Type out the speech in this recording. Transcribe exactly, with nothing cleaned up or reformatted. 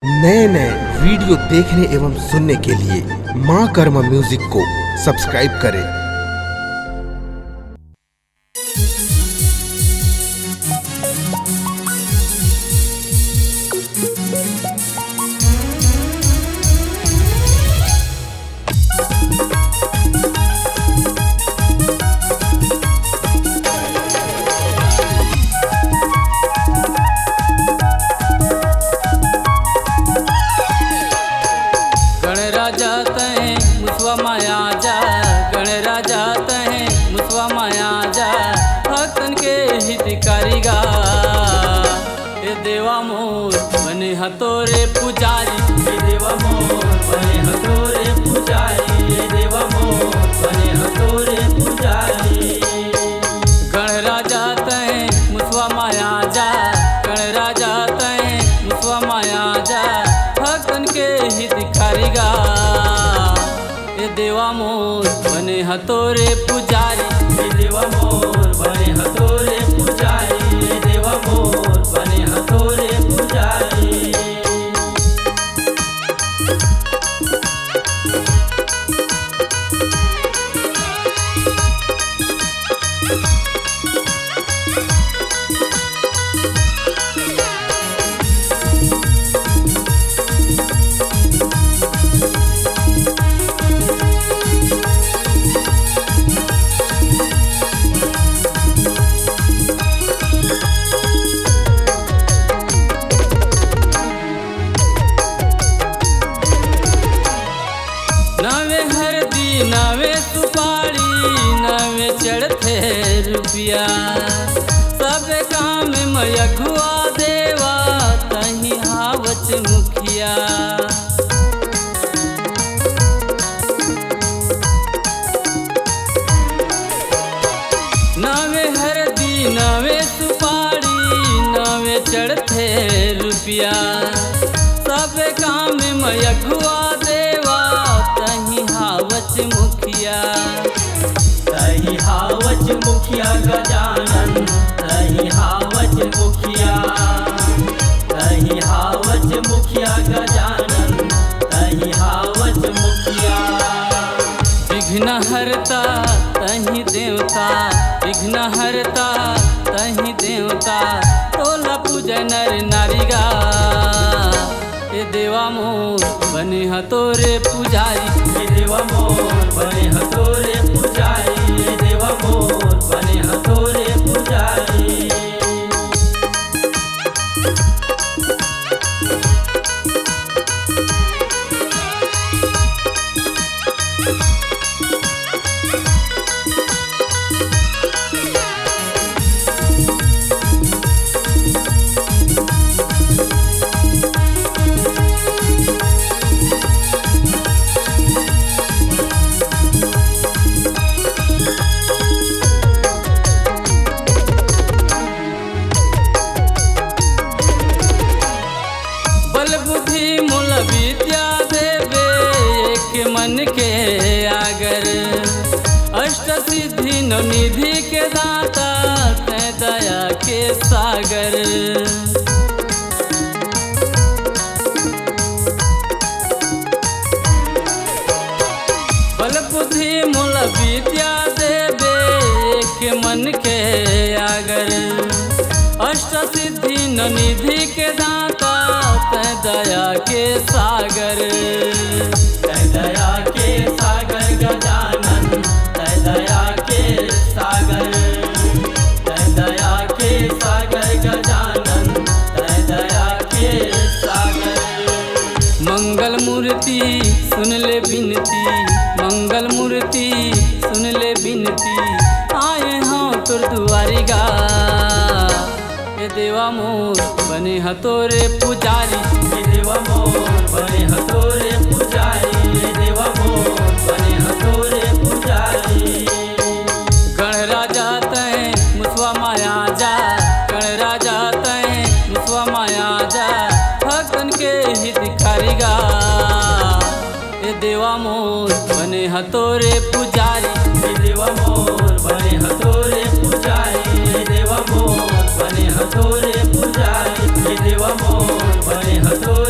नए नए वीडियो देखने एवं सुनने के लिए माँ कर्मा म्यूजिक को सब्सक्राइब करें। गणराजा तैं मुसवा माया जा, गणराजा तैं मुसवा माया जा, भक्तन के हितकारी गा। ए देवा मोर बने ह तोरे पुजारी, ए देवा मोर बने ह तोरे पुजारी, ए देवा मोर बने ह तोरे पुजारी। गणराजा तैं मुसवा माया जा, गणराजा तैं मुसवा माया जा, भक्तन के हितकारी गा। ए देवा मोर बने ह तोरे पुजारी, ए देवा मोर बने ह तोरे पुजारी, ए देवा मोर बने ह तोरे पुजारी। नवे हरदी, नवे सुपारी, नवे चढ़थे रुपिया। सब काम म अगुवा देवा, तहीं हावच मुखिया। नवे हरदी, नवे सुपारी, नवे चढ़थे रुपिया। सब काम म अगुवा देवा, तहीं हावच मुखिया। तहीं हावच मुखिया गजानन, तहीं हावच मुखिया। तहीं हावच मुखिया गजानन, तहीं हावच मुखिया। विघ्न हरता तहीं देवता, विघ्न हरता तहीं देवता, तोला पूजय नर नारी गा। ए देवा मोर बने ह तोरे पुजारी, ए देवा मोर बने ह तोरे पुजारी, ए देवा मोर बने ह तोरे पुजारी। बल बुद्धि मोला विद्या देबे, एक मन के आगर। अष्ट सिद्धि नौ निधि के दाता, तैं दया के सागर। बल बुद्धि मोला विद्या देबे, एक मन के आगर। अष्ट सिद्धि नौ निधि के दाता, तैं दया के सागर। तैं दया के सागर गजानन, तैं दया के सागर। तैं दया के सागर गजानन, तैं दया के सागर। मंगल मूर्ति सुन ले बिनती, मंगल मूर्ति सुन ले बिनती, आए हँव तोर दुआरी गा। ए देवा मोर बने ह तोरे पुजारी, ए देवा मोर बने ह तोरे पुजारी, ए देवा मोर बने ह तोरे पुजारी। गणराजा तैं मुसवा माया जा, गणराजा तैं मुसवा माया जा, भक्तन के हितकारी गा। ए देवा मोर बने ह तोरे पुजारी, ए देवा मोर बने ह तोरे पुजारी, ए देवा मोर बने ह तोरे पुजारी, ए देवा मोर बने ह तोरे